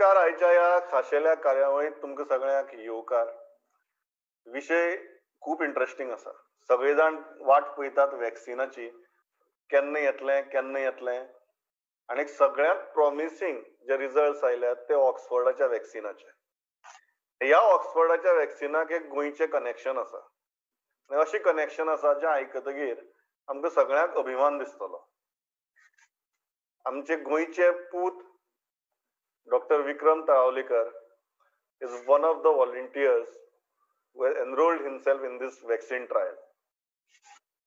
नमस्कार. आयच्या ह्या खाशेल्या कार्यावळींत तुमकां सगळ्यांक येवकार. विशय खूब इंट्रस्टींग आसा. सगळे जाण वाट पळयतात वॅक्सिनाची, केन्ना येतलें केन्ना येतलें. आनी सगळ्यांत प्रॉमिसींग जे रिजल्ट्स आयल्यात ते ऑक्सफर्डाच्या वॅक्सिनाचे. ह्या ऑक्सफर्डाच्या वॅक्सिनाक एक गोंयचें कनेक्शन आसा आनी अशें कनेक्शन आसा जें आयकतगीर आमकां सगळ्यांक अभिमान दिसतलो. आमचे गोंयचे पूत Doctor Vikram Talaulikar is one of the volunteers who has enrolled himself in this vaccine trial.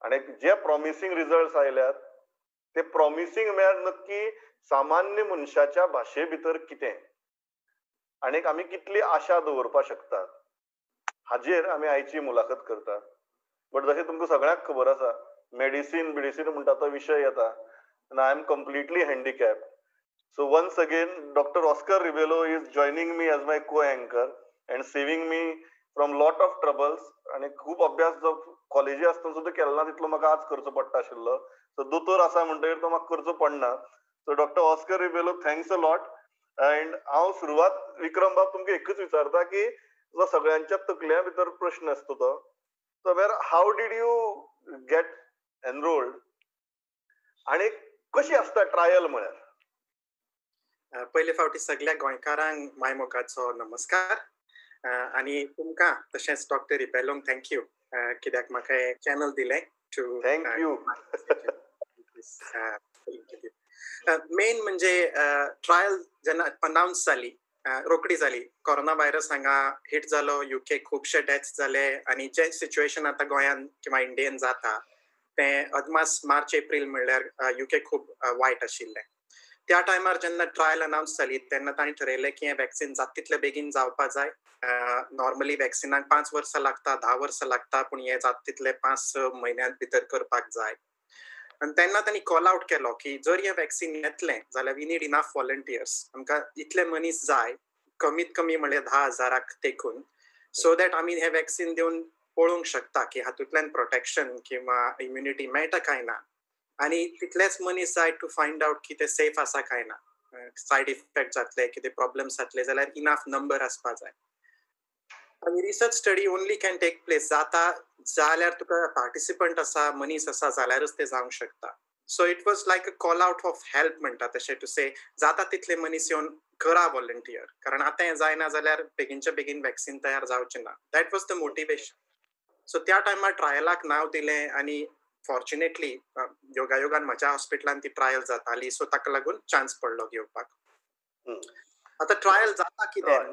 आणि जे प्रॉमिसिंग रिजल्ट्स आयल्यात ते प्रॉमिसिंग म्हळ्यार नक्की सामान्य मनशाच्या भाशे भितर कितें आनी आमी कितली आशा दवरपाक शकतात हाजेर आमी आयची मुलाखत करतात. बट जशें तुमकां सगळ्यांक खबर आसा, मेडिसीन बिडिसीन म्हणटा तो विशय येता आनी I am completely handicapped. So once again, Dr. Oscar Rebello is joining me as my co-anchor and saving me from lot of troubles. आणि खूप अभ्यास जो कॉलेजी आसतना सुद्दां केलो ना तितलो म्हाका आज करचो पडटा आशिल्लो. सो दोतोर आसा म्हणटगीर तो म्हाका करचो पडना. So doctor Oscar Rebello, thanks a lot. And हांव सुरवात विक्रम बाब तुमकां एकूच विचारता की जो सगळ्यांच्या तकल्या भितर प्रश्न आसता तो, so where how did you get enrolled आनी कशी आसता ट्रायल म्हळ्यार? पयले फावटी सगळ्या गोंयकारांक मायमोगाचो नमस्कार आनी तुमकां तशेंच डॉक्टर रिबेलोंक thank you कित्याक म्हाका हें चॅनल दिलें टू thank you. Main म्हणजे ट्रायल जेन्ना अनावन्स जाली रोखडी जाली. कोरोना व्हायरस हांगा हिट जालो, युके खुबशे डेथ्स जाले आनी जें सिच्युएशन आतां गोंयांत किंवा इंडियेन जाता तें अदमास मार्च एप्रील म्हणल्यार युके खूब वायट आशिल्लें. त्या टायमार जेन्ना ट्रायल अनावन्स जाली तेन्ना तांणी ठरयलें की हें वॅक्सिन जाता तितले बेगीन जावपा जाय. नॉर्मली वॅक्सिनाक 5 वर्सां लागता, 10 वर्सां लागता, पूण हें जाता तितले 5-6 म्हयन्यांत भितर करपाक जाय. आनी तेन्ना तांणी कॉल आवट केलो की जर हें वॅक्सिन येतलें जाल्यार we need enough volunteers, आमकां इतले मनीस जाय कमीत कमी म्हणल्यार 10,000 तेकून, सो that आमी हें वॅक्सिन दिवन पळोवंक शकता की हातूंतल्यान प्रोटेक्शन किंवा इम्युनिटी मेळटा काय ना. आनी तितलेच मनीस जाय टू फायंड आवट की ते सेफ आसा काय ना, सायड इफेक्ट जातले, कितें प्रॉब्लम्स जातले जाल्यार इनाफ नंबर आसपा जाय. आनी research study only can take place जाता जाल्यार तुका पार्टिसिपंट आसा, मनीस आसा जाल्यारच ते जावंक शकता. So it was like a call out of help म्हणटा तशें, टू से जाता तितले मनीस येवन करा व्हॉलंटियर, कारण आतां हें जायना जाल्यार बेगीनच्या बेगीन वॅक्सिन तयार जावचें ना. That was the motivation. So त्या टायमार ट्रायलाक नांव दिलें आनी फॉर्च्युनेटली योगायोगान म्हज्या हॉस्पिटलान ती ट्रायल जाताली, सो ताका लागून चान्स पडलो घेवपाक. आतां ट्रायल जाता कितें,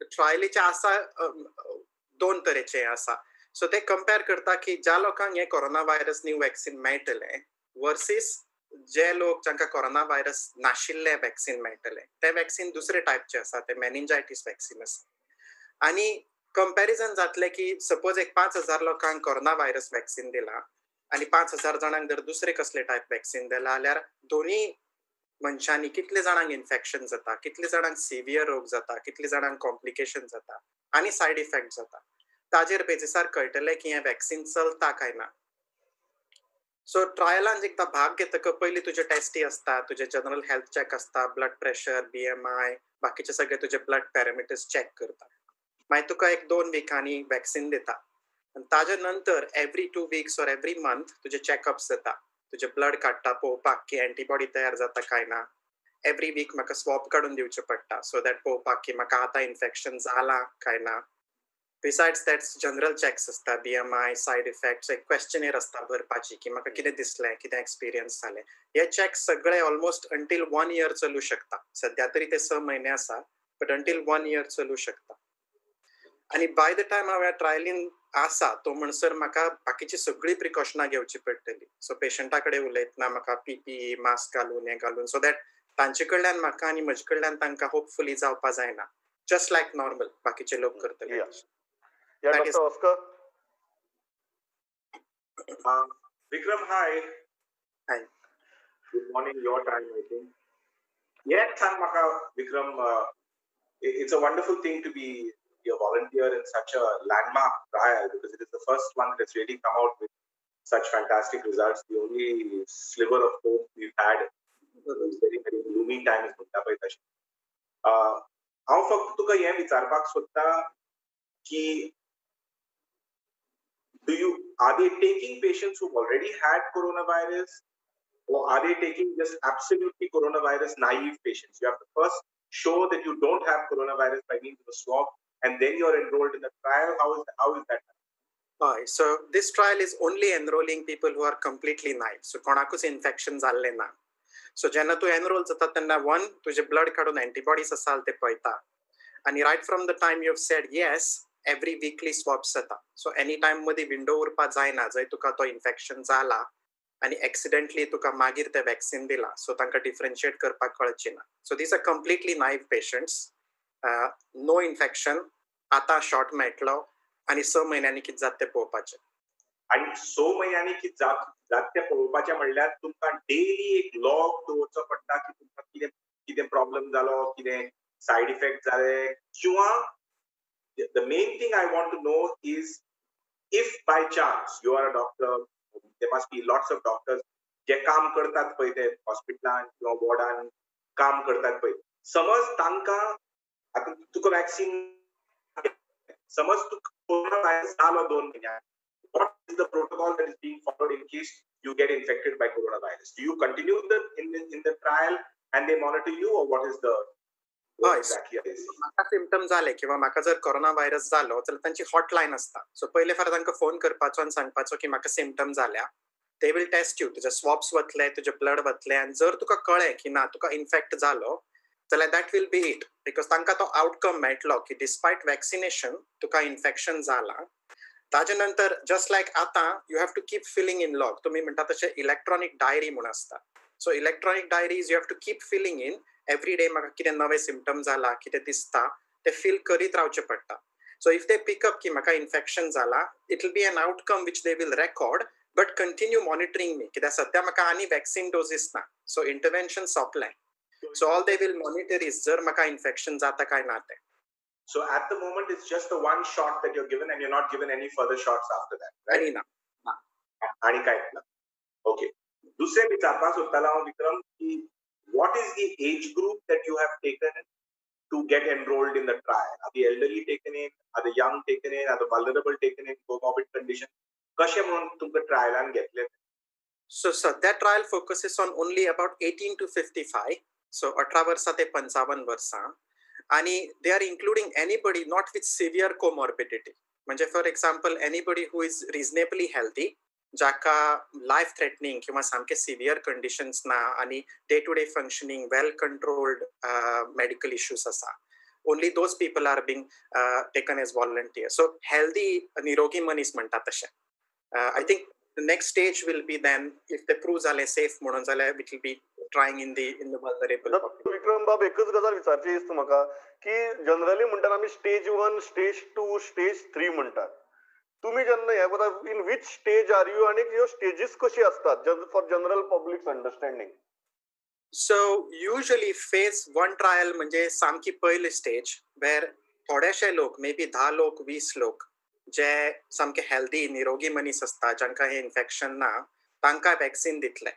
ट्रायलीचे आसा 2 तरेचे आसा. सो ते कंपेर करता की ज्या लोकांक हें कोरोना व्हायरस न्यू वॅक्सिन मेळटलें वर्सीस जे लोक जांकां कोरोना व्हायरस नाशिल्लें वॅक्सिन मेळटलें. तें वॅक्सिन दुसरे टायपचें आसा, तें मेनिंजायटीस वॅक्सिन आसा. आनी कंपेरिजन जातलें की सपोज एक 5,000 लोकांक कोरोना व्हायरस वॅक्सिन दिलां आनी 5,000 जाणांक जर दुसरे कसले टायप वॅक्सिन दिलां जाल्यार दोनी मनशांनी कितले जाणांक इन्फेक्शन जाता, कितले जाणांक सिवियर रोग जाता, कितले जाणांक कॉम्प्लिकेशन जाता आनी सायड इफेक्ट जाता, ताजेर बेजिसार कळटलें की हें वॅक्सिन चलता काय ना. सो ट्रायलान एकदां भाग घेतकच पयलीं तुजे टेस्टी आसता, तुजे जनरल हेल्थ चॅक आसता, ब्लड प्रेशर, BMI, बाकीचे सगळे तुजे ब्लड पॅरामिटर्स चॅक करता. मागीर तुका 1-2 विकांनी वॅक्सिन दिता आनी ताजे नंतर every 2 weeks or every month तुजे चॅकअप्स जाता, तुजे ब्लड काडटा पळोवपाक की एंटीबॉडी तयार जाता काय ना. एवरी वीक म्हाका स्वॉब काडून दिवचें पडटा सो that पळोवपाक की म्हाका आतां इन्फेक्शन जालां काय ना. बिसायड्स that general checks आसता, BMI, side effects, एक क्वेश्चनेर आसता भरपाची की म्हाका कितें दिसलें, कितें एक्सपिरियन्स जालें. हे चॅक्स सगळे ऑलमोस्ट अंटील 1 इयर चलूं शकता. सद्या तरी ते 6 म्हयने आसा, बट अंटील 1 इयर चलूं शकता. आनी बाय the time हांव ह्या ट्रायलीन आसा तो म्हणसर म्हाका बाकीची सगळीं प्रिकॉशनां घेवची पडटली. सो पेशंटा कडेन उलयतना म्हाका PPE, mask घालून, हें घालून, सो that तांचे कडल्यान म्हाका आनी म्हजे कडल्यान तांकां होपफुली जावपा जायना, जस्ट लायक नॉर्मल बाकीचे लोक करतले. Doctor Oscar. Vikram, hi. Hi. Good morning your time, I think. Yes, सांग म्हाका विक्रम, it's a wonderful thing to be a volunteer in such a landmark trial because it is the first one that's really come out with such fantastic results. The only sliver of hope we've had in these very, very gloomy times. हांव फक्त तुका हें विचारपाक सोदता की are they taking patients who've already had coronavirus, or are they taking just absolutely coronavirus naive patients? You have to first show that you don't have coronavirus by means of a swab, and then you're enrolled in the trial. How is that? So this trial is only enrolling people who are completely naive. So कोणाकूच infection जाल्लें ना. So जेन्ना तूं enroll जाता तेन्ना one तुजें blood काडून antibodies आसा ते पळयता, आनी right from the time you have said yes, every weekly swabs जाता. सो एनी टायम मदीं विंडो उरपा जायना जंय तुका तो इन्फेक्शन जाला आनी एक्सिडेंटली तुका मागीर ते वॅक्सिन दिला, सो तांकां डिफरन्शिएट करपाक कळची ना. So these are completely naive patients, no infection, आतां शॉट मेळटलो आनी 6 म्हयन्यांनी कितें जाता तें पळोवपाचें. आनी 6 म्हयन्यांनी कितें जाता तें पळोवपाचें म्हणल्यार तुमकां डेली एक लॉग दवरचो पडटा की तुमकां कितें कितें प्रॉब्लम जालो, कितें सायड इफेक्ट जाले, किंवा the main thing I want to know is if by chance you are a doctor, there must be lots of doctors जे काम करतात पळय ते हॉस्पिटलान किंवा वॉर्डान काम करतात पळय, समज तांकां आतां तुका वॅक्सिन, समज तुका कोरोना व्हायरस जालो 2 म्हयन्यान, what is the protocol that is being followed in case you get infected by coronavirus? Do you continue in the trial and they monitor you, or what is the हय, म्हाका symptom जाले किंवा म्हाका जर corona virus जालो जाल्यार तांची hotline आसता. सो पयले फार तांकां फोन करपाचो आनी सांगपाचो की म्हाका सिमटम जाल्या, they will test you, तुजे स्वॉप्स वतले, तुजे ब्लड वतले, आनी जर तुका कळ्ळें की ना तुका इन्फेक्ट जालो जाल्यार that will be it, because तांकां तो आवटकम मेळटलो की डिस्पायट वॅक्सिनेशन तुका इन्फेक्शन जालां. ताजे नंतर जस्ट लायक आतां you have to keep filling in log, तुमी म्हणटा तशें इलेक्ट्रॉनीक डायरी म्हूण आसता. So electronic diaries you have to keep filling in every day, म्हाका कितें नवें सिमटम जाला, कितें दिसता तें फील करीत रावचें पडटा. So if they pick up की म्हाका इन्फेक्शन जाला, it will be an outcome which they will record, but continue monitoring me, कित्याक सद्या म्हाका आनी वॅक्सिन डोजीस ना, सो इंटरवेन्शन सोंपलें. So all they will monitor is जर म्हाका इन्फेक्शन जाता काय ना तें. So at the moment it's just the one shot that you're given and you're not given any further shots after that, right? आनी ना. आनी कांयच ना. ओके, दुसरें विचारपाक सोदतालो हांव विक्रम की what is the age group that you have taken to get enrolled in the trial? Are the elderly taken in? Are the young taken in? Are the vulnerable taken in? Comorbid condition? कशें म्हणून तुमकां ट्रायलान घेतले? So सध्या trial focuses on only about 18 to 55, so 18 वर्सां ते 55 वर्सां, आनी they are including anybody not with severe comorbidity. म्हणजे for example anybody who is reasonably healthy, जाका लायफ थ्रेटनिंग किंवा सामके सिवियर कंडिशन्स ना आनी day to day functioning well controlled medical issues आसा, only those people are being taken as volunteer. So healthy निरोगी मनीस म्हणटा तशें. I think the next stage will be then if they prove जाले safe म्हणून जाल्यार it will be trying in the vulnerable. Vikram बाब, एकच गजाल विचारची दिसता म्हाका की जनरली म्हणटात आमी स्टेज 1, स्टेज 2, स्टेज 3 म्हणटात, तुम्ही जेन्ना हे पळयता in which stage are you आनी ह्यो स्टेजीस कशी असतात for general public understanding? So usually phase 1 trial म्हणजे सामकी पयली स्टेज वेर थोडेशे लोक, मे बी 10 लोक 20 लोक जे सामके हेल्दी निरोगी मनीस आसता जांकां हें इन्फेक्शन ना तांकां वॅक्सिन दितले,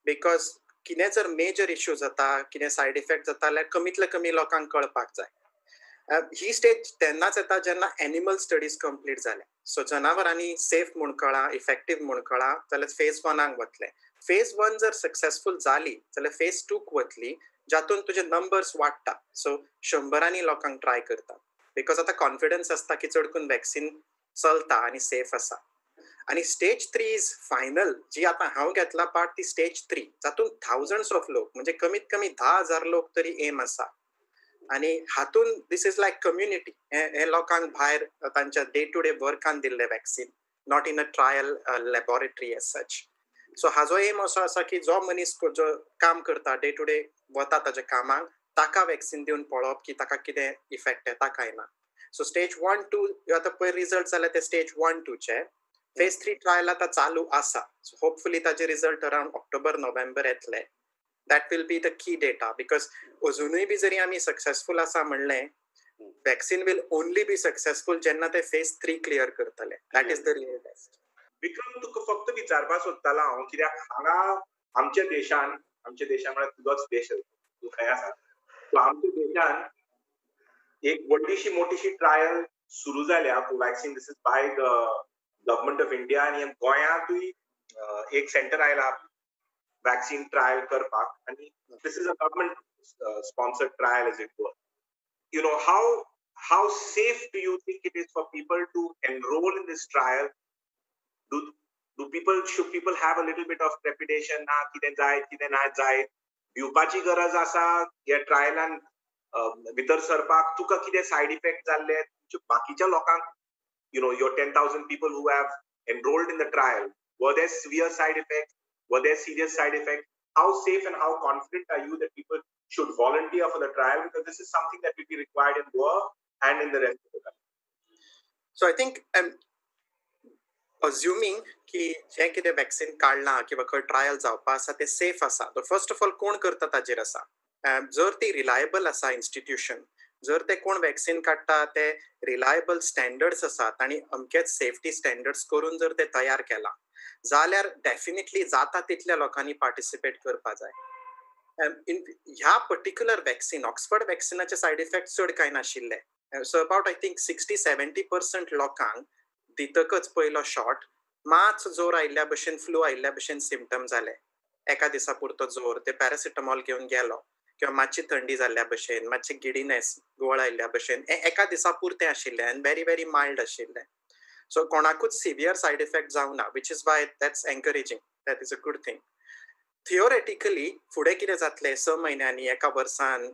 because कितें जर मेजर इश्यू जाता, कितें सायड इफेक्ट जाता जाल्यार कमीतले कमी लोकांक कळपाक जाय. ही स्टेज तेन्नाच येता जेन्ना एनिमल स्टडीज कंप्लीट जाल्या, सो जनावरांनी सेफ म्हूण कळ्ळां, इफेक्टीव म्हूण कळ्ळां जाल्यार फेज 1 वतले. फेज 1 जर सक्सेसफूल जाली जाल्यार फेज 2 वतली, जातून तुजे नंबर्स वाडटा. सो 100 लोकांक ट्राय करता, because आतां कॉन्फिडन्स आसता की चड करून वॅक्सिन चलता आनी सेफ आसा. आनी स्टेज 3 is final, जी आतां हांव घेतला पार्ट ती स्टेज 3, जातून थावजंड्स ऑफ लोक म्हणजे कमीत कमी 10,000 लोक तरी एम आसा. आनी हातून this is like community, हे लोकांक भायर तांच्या डे टू डे वर्कान दिल्लें vaccine, not in a trial laboratory as such. So हाजो एम असो आसा की जो मनीस जो काम करता डे टू डे वता ताच्या कामाक, ताका वॅक्सिन दिवन पळोवप की ताका कितें इफेक्ट येता काय ना. सो स्टेज 1, 2 आतां पयर रिजल्ट जाले ते स्टेज 1, 2चे. फेज 3 ट्रायल आतां चालू आसा, सो होपफुली ताजे रिजल्ट अरावंड ऑक्टोबर नोव्हेंबर येतले. That will be the key data, because अजुनूय बी जरी आमी सक्सेसफूल आसा म्हणलें, vaccine will only be successful जेन्ना ते फेज 3 क्लियर करतले. That is the real test. Vikram, तुका फक्त विचारपाक सोदतालो हांव, कित्याक हांगा आमच्या देशान, आमच्या देशान म्हळ्यार तुजोच देश, तूं खंय आसा, आमच्या देशान एक व्हडलीशी मोठीशी ट्रायल सुरू जाल्या Covaxin. This is by the government of India आनी गोंयांतूय एक सेंटर आयला वॅक्सिन ट्रायल करपाक आनी this is a government sponsored trial as it were. You know, how safe do you think it is for people to enroll in this trial? Do people, should people have a little bit of trepidation ना कितें जायत कितें ना जायत, भिवपाची गरज आसा ह्या ट्रायलान भितर सरपाक? तुका कितें सायड इफेक्ट जाल्ले बाकीच्या लोकांक? You know, your 10,000 people who have enrolled in the trial, were there severe side effects? Were there serious side effects? How safe and how confident are you that people should volunteer for the trial? Because this is something that will be required in Goa and in the rest of the country. So I think assuming की जें कितें vaccine काडलां किंवा खंय trial जावपा आसा तें safe आसा, फर्स्ट ऑफ ऑल कोण करता ताजेर आसा. जर ती रिलायबल आसा इन्स्टिट्यूशन, जर ते कोण वॅक्सिन काडटा ते रिलायबल स्टँडर्ड्स आसात आनी अमकेच सेफ्टी स्टँडर्ड्स करून जर ते तयार केलां जाल्यार डेफिनेटली जाता तितल्या लोकांनी पार्टिसिपेट करपा जाय. ह्या पर्टिक्युलर वॅक्सिन ऑक्सफर्ड वॅक्सिनाचे सायड इफेक्ट चड कांय नाशिल्ले. So about I think 60-70% लोकांक दितकच पयलो शॉट मात्सो जोर आयिल्ल्या भशेन, फ्लू आयिल्ल्या भशेन सिमटम जाले. एका दिसा पुरतो जोर, ते पॅरासिटामॉल घेवन गेलो, किंवा मातशी थंडी जाल्ल्या भशेन, मातशी गिडीनेस, गोळ आयिल्ल्या भशेन, एका दिसा पुरतें आशिल्लें आनी व्हेरी व्हेरी मायल्ड आशिल्लें. सो कोणाकूच सिवियर सायड इफेक्ट जावना, which is why that's encouraging, that is a good thing. Theoretically फुडें कितें जातलें 6 म्हयन्यांनी, एका वर्सान,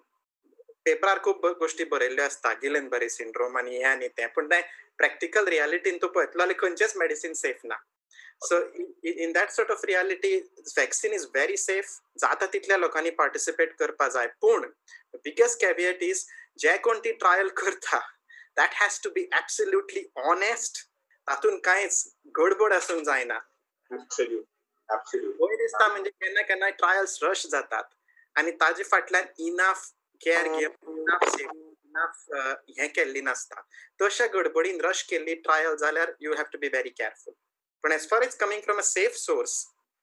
पेपरार खूब गोश्टी बरयल्ल्यो आसता, गिलेन बरे सिंड्रोम आनी हें आनी तें, पूण तें प्रॅक्टिकल रियालिटीन तूं पळयतलो जाल्यार खंयचेच मेडिसीन सेफ ना. So in that sort of reality vaccine is very safe, जाता तितल्या लोकांनी पार्टिसिपेट करपा जाय. पूण बिगेस्ट कॅवियट is जे कोण ती ट्रायल करता that has to be absolutely honest, तातूंत कांयच गडबड आसूंक जायना. वयर दिसता म्हणजे केन्ना केन्ना ट्रायल्स रश जातात आनी ताजे फाटल्यान इनाफ केअर घेवन, इनाफ सेफ्टी, इनाफ हें केल्ली नासता. तशा गडबडीन रश केल्ली ट्रायल जाल्यार you have to be very careful. पण as far as coming from a safe source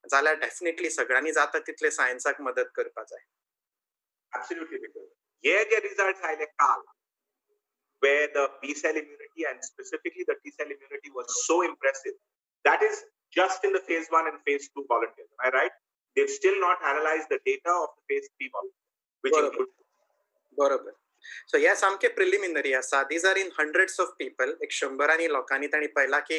जाल्यार डेफिनेटली सगळ्यांनी जाता तितले सायन्साक मदत करपा जाय. Absolutely. हे जे रिजल्ट आयले काल, where the B cell immunity and specifically the T cell immunity was so impressive, that is just in the phase 1 and phase 2 volunteers. Am I right? They've still not analyzed the data of the phase 3 volunteers, which includes. बरोबर. So हे सामके preliminary आसा. These are in hundreds of people. एक शंबरांनी लोकांनी तांणी पळयलां की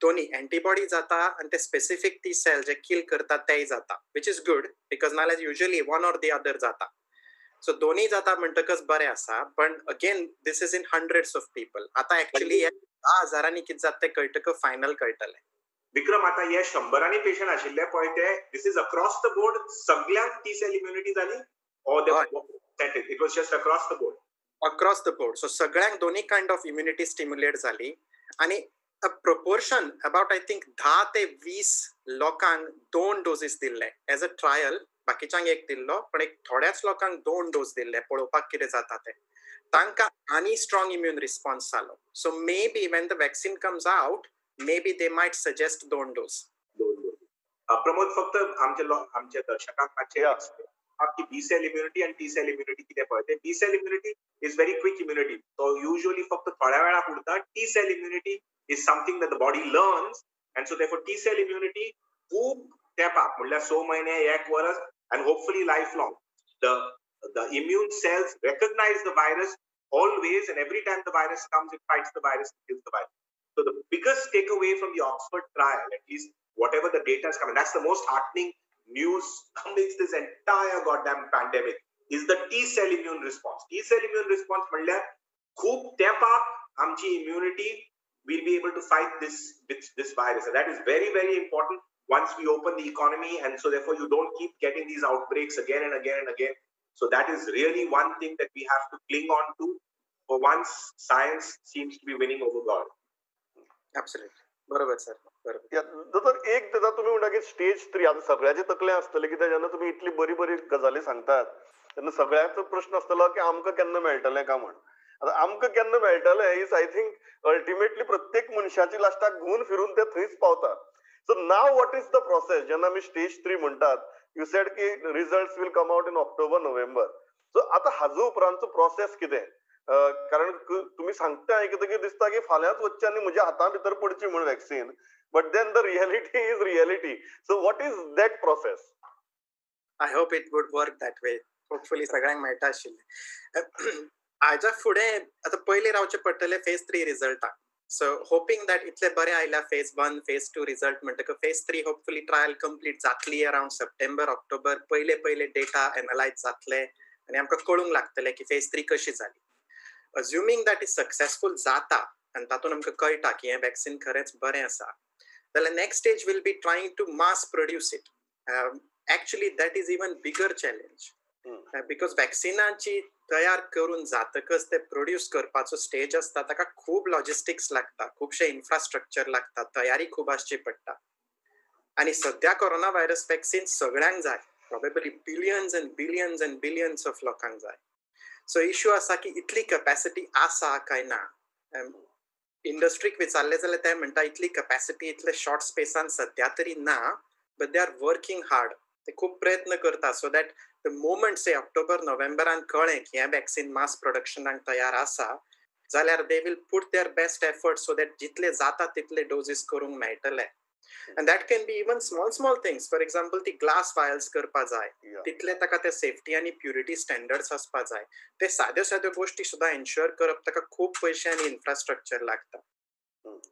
दोन्ही एंटीबॉडी जाता आनी ते स्पेसिफीक टी सेल जे किल करतात तेय जाता, which is good because नाल्यार usually one or the other जाता. सो दोन्ही जाता म्हणटकच बरें आसा, पण again this is in hundreds of people. आतां एक्चुअली 10 हजारांनी कितें जाता तें कळटकच फायनल कळटलें. विक्रम, आतां हे शंबरांनी पेशंट आशिल्ले पळय ते, this is across the board, सगळ्यांक टी सेल इम्युनिटी जाली or it was just across the board? Across the board. So सगळ्यांक दोन्ही कायंड ऑफ इम्युनिटी स्टिम्युलेट जाली आनी a proportion about I think 10 ते 20 लोकांक 2 डोजीस दिल्ले एज अ ट्रायल. बाकीच्यांक एक दिल्लो, पण एक थोड्याच लोकांक 2 डोस दिल्ले पळोवपाक कितें जाता तें. तांकां आनी स्ट्रॉंग इम्यून रिस्पॉन्स जालो. So maybe when the vaccine comes out, maybe they might suggest 2 dose. 2 dose. Pramod, फक्त आमच्या दर्शकांक मातशें की बी सेल इम्युनिटी आनी टी सेल इम्युनिटी कितें पळय ते. B cell immunity is very quick immunity, तो युजली फक्त थोड्या वेळाक उरता. T cell immunity is something that the body learns, and so therefore T cell immunity खूब तेंपाक, म्हणल्यार 6 महिने, 1 वर्स, and hopefully lifelong. The immune cells recognize the virus always, and every time the virus comes, it fights the virus and kills the virus. So the biggest takeaway from the Oxford trial, at least whatever the data is coming, that's the most heartening news amidst this entire goddamn pandemic, is the T cell immune response. T cell immune response म्हणल्यार खूब तेंपाक आमची immunity will be able to fight this virus. And that is very, very important once we open the economy, and so therefore you don't keep getting these outbreaks again and again and again. So that is really one thing that we have to cling on to. For once, science seems to be winning over God. Absolutely. बरोबर sir, बरोबर. तर एक तेजा तुम्ही म्हणटा की stage 3 आता सगळ्याचे तकले आसतले की जेन्ना तुमी इतली बरी बरी गजाली सांगतात तेन्ना सगळ्यांचो प्रश्न आसतलो की आमकां केन्ना मेळटलें का म्हण. आतां आमकां केन्ना मेळटलें is I think ultimately प्रत्येक मनशाची लास्टाक घुंवून फिरून ते थंयच पावता. So now what is the process? जेन्ना आमी स्टेज 3 म्हणटात, you said की results will come out in October November. So आतां हाजो उपरांतचो प्रोसेस कितें? कारण तुमी सांगता आयकतकीर दिसता की फाल्यांच वचचें आनी म्हज्या हाता भितर पडची म्हूण vaccine, but then the reality is reality. So what is that process? I hope it would work that way. Hopefully सगळ्यांक मेळटा आशिल्लें. हाज्या फुडें आतां पयलीं रावचें पडटलें फेज 3 रिजल्टाक. सो होपींग that इतले बरें आयल्या फेज 1 फेज 2 रिजल्ट म्हणटकच फेज 3 होपफुली ट्रायल कंप्लीट जातली अरावंड सप्टेंबर ऑक्टोबर. पयले पयले डेटा एनालायज जातले आनी आमकां कळूंक लागतलें की फेज 3 कशी जाली. अज्युमींग that is successful जाता आनी तातूंत आमकां कळटा की हें वॅक्सिन खरेंच बरें आसा जाल्यार next stage will be trying to mass produce it. Actually that is even bigger challenge because वॅक्सिनाची तयार करून जातकच ते प्रोड्यूस करपाचो स्टेज आसता, ताका खूब लॉजिस्टिक्स लागता, खुबशें इन्फ्रास्ट्रक्चर लागता, तयारी खूब आसची पडटा. आनी सद्या कोरोना व्हायरस वॅक्सिन सगळ्यांक जाय, probably billions and billions and billions of लोकांक जाय. सो इश्यू आसा की इतली कॅपॅसिटी आसा काय ना. इंडस्ट्रीक विचारलें जाल्यार ते म्हणटा इतली कॅपॅसिटी इतले शॉर्ट स्पेसान सद्या तरी ना, but they are working hard. ते खूब प्रयत्न करता so that the moment say October नोव्हेंबरान कळ्ळें की हें वॅक्सिन मास प्रोडक्शनाक तयार आसा जाल्यार they will put their best effort so that जितले जाता तितले डोजीस करूंक मेळटले. And that can be even small small things. For example ती ग्लास वायल्स करपा जाय, तितले ताका ते सेफ्टी आनी प्युरिटी स्टँडर्ड्स आसपा जाय. ते साद्यो साद्यो गोश्टी सुद्दां एन्श्योर करप ताका खूब पयशे आनी इन्फ्रास्ट्रक्चर लागता.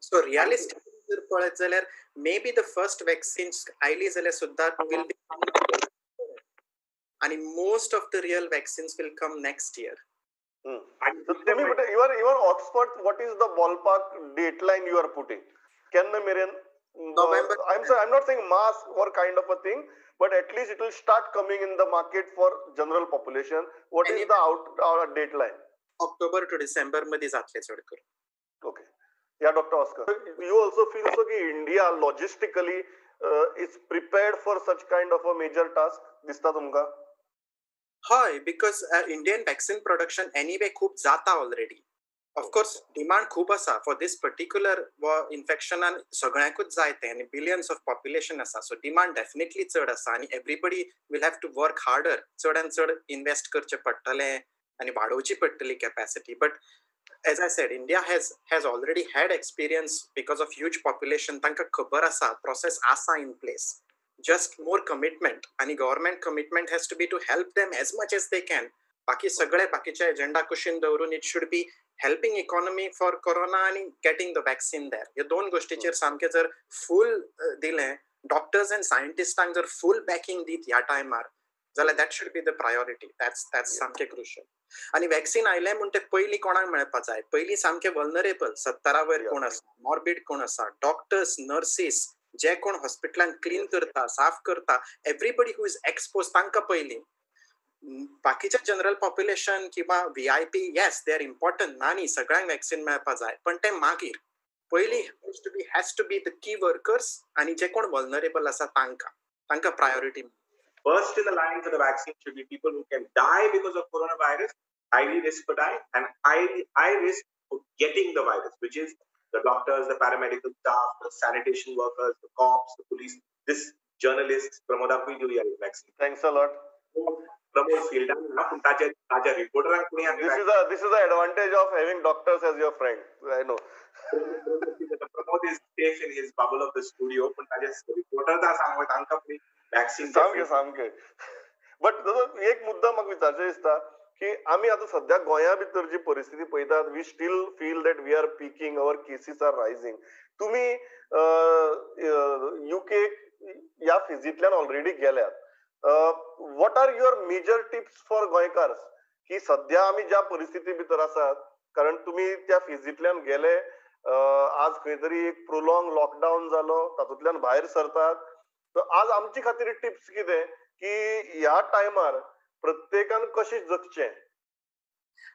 सो रियलिस्टिक जर पळयत जाल्यार may be the first vaccine आयली जाल्यार सुद्दां will be आनी most of the real vaccines will come next year. You are Oxford, what is the ballpark date line you are putting? केन्ना मेरेन? November. I'm not saying mass or kind of a thing, but at least it will start coming in the market for general population. What is the out date line? October to December मध्ये जातले चड करून. Okay. Yeah, Dr. Oscar, you also feel so की India logistically is prepared for such kind of a major task दिसता तुमका? हय, because Indian vaccine production anyway खूब जाता ऑलरेडी. ऑफकोर्स डिमांड खूब आसा फॉर this particular इन्फेक्शनान, सगळ्यांकूच जाय तें आनी बिलियन्स ऑफ पॉप्युलेशन आसा, सो डिमांड डेफिनेटली चड आसा आनी everybody will have to work harder, चड आनी चड इन्वेस्ट करचें पडटलें आनी वाडोवची पडटली capacity. But as I said, India has already had experience because of huge population. तांकां खबर आसा, प्रोसेस आसा in place. Just more commitment आनी government commitment has to be to help them as much as they can. बाकी सगळे बाकीचे agenda कुशीन दवरून it should be helping economy for corona आनी गेटिंग the vaccine there. ह्या दोन गोश्टीचेर सामकें जर फूल दिलें, डॉक्टर्स अँड सायंटिस्टांक जर फूल बॅकिंग दीत ह्या टायमार जाल्यार that should be the priority. That's सामकें क्रुशियल. आनी वॅक्सिन आयलें म्हूण तें पयलीं कोणाक मेळपा जाय? पयलीं सामकें वल्नरेबल, 70 वयर कोण आसा, मॉर्बीड कोण आसा, डॉक्टर्स, नर्सीस, जे कोण हॉस्पिटलान क्लीन करता, साफ करता, एवरीबडी who is expose तांकां पयलीं. बाकीच्या जनरल पॉप्युलेशन किंवा VIP, yes they are important, ना न्ही, सगळ्यांक वॅक्सिन मेळपा जाय, पण तें मागीर. पयलीं has to be the key workers आनी जे कोण वल्नरेबल आसा तांकां तांकां priority. First in the line for the vaccine should be people who can die because of coronavirus, highly risk for dying, and high risk for getting the virus, which is the doctors, the paramedical staff, the sanitation workers, the cops, the police, this journalists. Pramoda दिवया vaccine. Thanks a lot. Pramod फिल्डान ना, पूण ताच्या ताच्या रिपोर्टरांक कोणी. This is the advantage of having doctors as your friend. I know. Pramod is safe in his bubble of the studio, पण ताजे reporter आसा तांकां वॅक्सिन. सामकें सामकें. बट एक मुद्दा म्हाका विचारचें दिसता की आमी आतां सद्या गोंया भितर जी परिस्थिती पळयतात, we still feel that we are peaking, our cases are rising. तुमी युके ह्या फेजींतल्यान ऑलरेडी गेल्यात. What are your major tips for गोंयकार की सद्या आमी ज्या परिस्थिती भितर आसात, कारण तुमी त्या फेजींतल्यान गेले, आज खंय तरी एक प्रोलॉंग लॉकडावन जालो, तातूंतल्यान भायर सरतात, तर आज आमचे खातीर टिप्स कितें की ह्या टायमार प्रत्येकान कशें जगचें?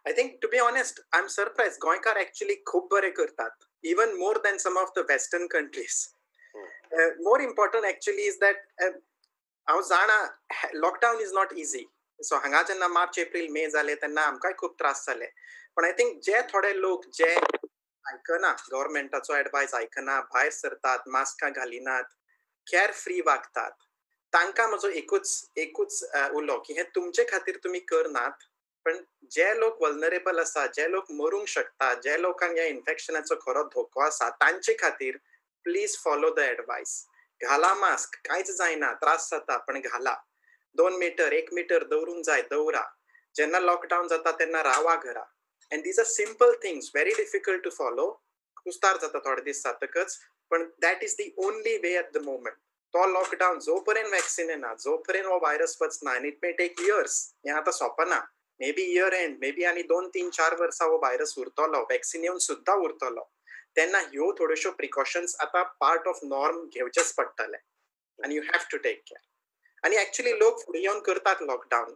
I think to be honest, I am surprise. गोंयकार एक्चुअली खूब बरें करतात, even more than some of the western countries. More important actually is that हांव जाणा lockdown is not easy. So हांगा जेन्ना मार्च एप्रील मे जाले तेन्ना आमकांय खूब त्रास जाले, पण I think जे थोडे लोक जे आयकना, गव्हर्मेंटाचो एडवायस आयकना, भायर सरतात, मास्कां घालिनात, कॅर फ्री वागतात, तांकां म्हजो एकूच एकूच उलो की हें तुमचे खातीर तुमी करनात, पण जे लोक वल्नरेबल आसा, जे लोक मरूंक शकता, जे लोकांक ह्या इन्फेक्शनाचो खरो धोको आसा, तांचे खातीर प्लीज फॉलो the advice. घाला मास्क, कांयच जायना, त्रास जाता पण घाला. 2 मीटर 1 मीटर दवरूंक जाय, दवरा. जेन्ना लॉकडावन जाता तेन्ना रावा घरा. And these are simple things, very difficult to follow, कुस्तार जाता थोडे दीस जातकच, पण that is the only way at the moment. तो लॉकडावन जो पर्यंत वॅक्सिन येना, जो पर्यंत हो व्हायरस वचना, आनी it may take years, हें आतां सोंपना, maybe year end, maybe आनी 2, 3, 4 वर्सां हो व्हायरस उरतलो, वॅक्सिन येवन सुद्दां उरतलो. तेन्ना ह्यो थोड्योश्यो प्रिकॉशन्स आतां पार्ट ऑफ नॉर्म घेवचेच पडटले आनी you have to take care. आनी एक्चुअली लोक फुडें येवन करतात लॉकडावन,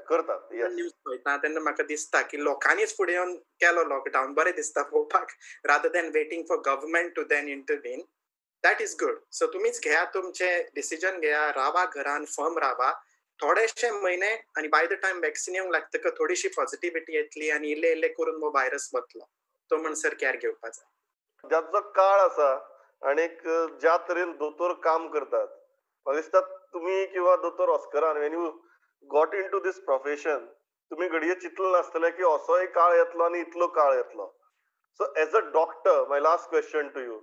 करतात. न्यूज पळयता तेन्ना म्हाका दिसता की लोकांनीच फुडें येवन केलो लॉकडावन, बरें दिसता पळोवपाक, rather than waiting for government to then intervene. That is good. So तुमीच घेया तुमचे डिसिजन घेया, रावा घरान, फर्म रावा थोडेशे म्हयने, आनी बाय the time vaccine येवंक लागतकच थोडीशी पॉझिटिव्हिटी येतली आनी इल्ले इल्ले करून हो व्हायरस वतलो. तो म्हणसर कॅर घेवपाक जाय. जाचो काळ आसा आनी ज्या तरेन दोतोर काम करतात, म्हाका दिसता तुमी किंवा दोतोर ऑस्करान when you got into this profession तुमी घडये चिंतलें नासतलें की असोय काळ येतलो आनी इतलो काळ येतलो. So as a doctor, my last question to you,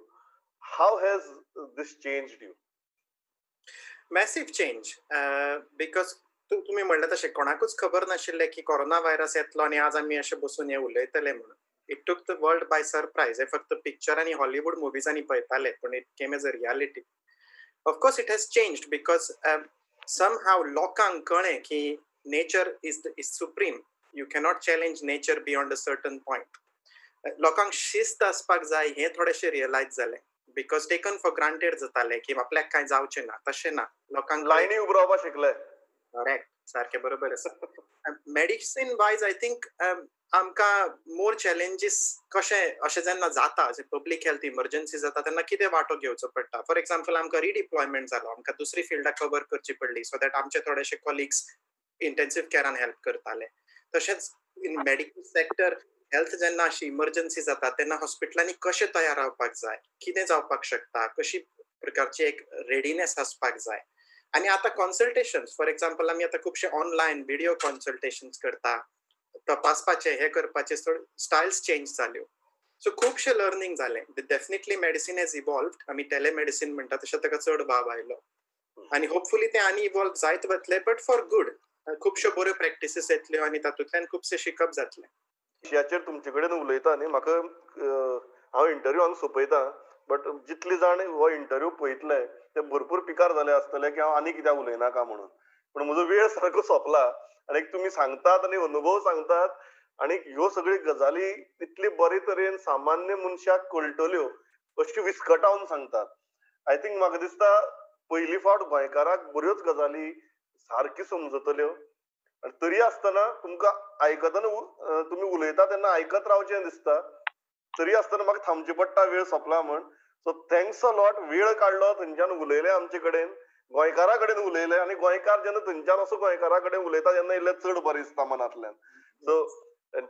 how has this changed you? Massive change, because तुमी म्हणलें तशें कोणाकूच खबर नाशिल्लें की कोरोना व्हायरस येतलो आनी आज आमी अशें बसून हें उलयतले म्हणून. It took the world by surprise. हे फक्त पिक्चर आनी हॉलिवूड मुवीजांनी पळयताले, पूण it came as a reality. Of course it has changed because somehow लोकांक कळ्ळें की nature is supreme. You cannot challenge nature beyond a certain point. लोकांक शिस्त आसपाक जाय हें थोडेशें रियलायज जालें, because taken for granted जातालें की आपल्याक कांय जावचें ना, तशें ना. लोकांक लायनी उबो रावपाक शिकले. करेक्ट, सारकें बरोबर आसा. मेडिसीन वायज I think आमकां मोर चॅलेंजीस कशें अशें जेन्ना जाता, पब्लीक हेल्थ इमर्जन्सी जाता तेन्ना कितें वांटो घेवचो पडटा. फॉर एक्झाम्पल आमकां रिडिप्लॉयमेंट जालो, आमकां दुसरी फिल्डां कवर करची पडली, सो that आमचे थोडेशे कॉलिग्स इंटेन्सीव कॅरान हेल्प करताले. तशेंच इन मेडिकल सेक्टर हेल्थ जेन्ना अशी इमर्जन्सी जाता तेन्ना हॉस्पिटलांनी कशें तयार रावपाक जाय, कितें जावपाक शकता, कशी प्रकारची एक रेडिनेस आसपाक जाय. आनी आतां कॉन्सल्टेशन्स, फॉर एक्झाम्पल आमी आतां खुबशे ऑनलायन व्हिडियो कॉन्सल्टेशन्स करता, तपासपाचे हे करपाचे स्टायल्स चेंज जाल्यो. सो खुबशें लर्नींग जालें. Definitely medicine has evolved. आमी टेलिमेडिसीन म्हणटा तशें ताका चड वाव आयलो आनी होपफुली तें आनी इवॉल्व जायत वतलें, बट फॉर गूड. खुबश्यो बऱ्यो प्रॅक्टिसीस येतल्यो आनी तातूंतल्यान खुबशें शिकप जातलें. विशयाचेर तुमचे कडेन उलयता न्ही, म्हाका हांव इंटरव्यू हांगा सोंपयता, बट जितले जाण हो इंटरव्यू पळयतले ते भरपूर पिकार जाले आसतले की हांव आनी कित्याक उलयनाका म्हणून, पूण म्हजो वेळ सारको सोंपला. आनी तुमी सांगतात आनी अनुभव सांगतात आनी ह्यो सगळ्यो गजाली इतले बरे तरेन सामान्य मनशाक कळटल्यो अश्यो विस्कटावन सांगतात. I think म्हाका दिसता पयली फावट गोंयकाराक बऱ्योच गजाली सारक्यो समजतल्यो. आनी तरी आसतना तुमकां आयकतना, तुमी उलयता तेन्ना आयकत रावचें दिसता, तरी आसतना म्हाका थांबचें पडटा वेळ सोंपला म्हण. सो thanks a lot, वेळ काडलो, थंयच्यान उलयले आमचे कडेन, गोंयकारा कडेन उलयले, आनी गोंयकार जेन्ना थंयच्यान असो गोंयकारा कडेन उलयता तेन्ना इल्लें चड बरें दिसता मनांतल्यान. So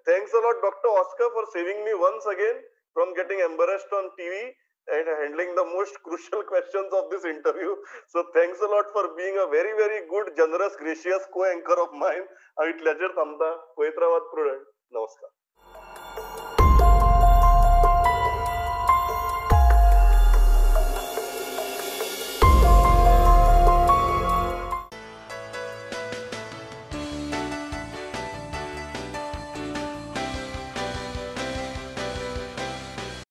thanks a lot doctor Oscar for saving me once again from getting embarrassed on TV and handling the most crucial questions of this interview. So thanks a lot for being a very, very good, generous, gracious co-anchor of mine. हांव इतल्याचेर थांबता. पळयत रावात prudent. नमस्कार.